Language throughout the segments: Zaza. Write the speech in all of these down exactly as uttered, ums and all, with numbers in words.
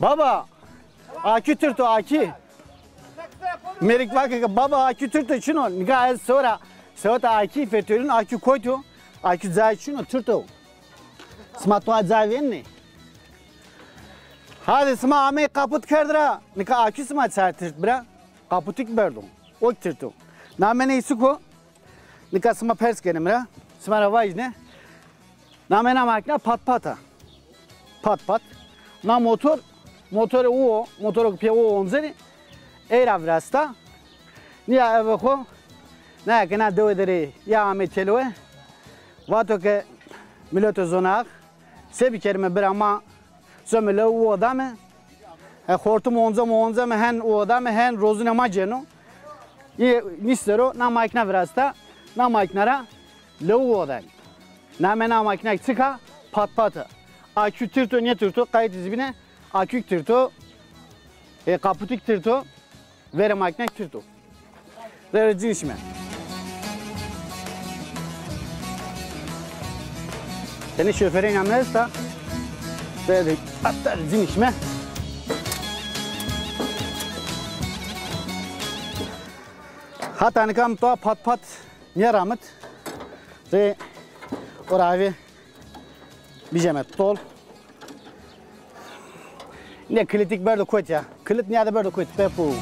Baba, akü tirto, akü. Mêrik vake ke baba akü tirto çin o. Nika ez sora seweta akü fetelîn, akü kotî yo. Akü cayê çin o, tirto. Sima toa cayê vênenê. Hadi sima amey kaput kerd ra. Nika akü sima çar tirt bira. Kaputik berdo. O tirto. Namê ney çik o? Nika sima pers kenê mi ra. Sima ra vajîne. Namê na makîna patpat a. Patpat. Na motor, motorê uwo, motoro ke pê uwo oncenê, ey ra virasta. Nîya eve xo, naya ke na dewe der ê ya amê têlewe. Vato ke mileto zonax, se bikerîme bira, ma some lew uwo dame. E, xortum onca mi, onca mi, hen uwo dame, hen rozunê ma cêno. Yê nîstero, na makîna virasta, na makîna ra lew uwo danê. Namê na makîna çik a? Patpat a. Akü tirto, nêtirto, qaytê ci bîne, akük tirto, e, kaputik tirto, verê makîna tirto. Rê rê cinî şîme. Tenê şoferê nîya mi esta. Rê rê hatta cinî şîme. Hata nika mi toa patpat nêramit. Rê ora avê bijeme tol. Ne kilitîk berdo kot ya. Kilit nîya de berdo kot. Pepu.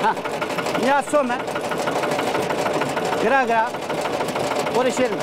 Ha, nîya some. Gira gira. Ore şêrime.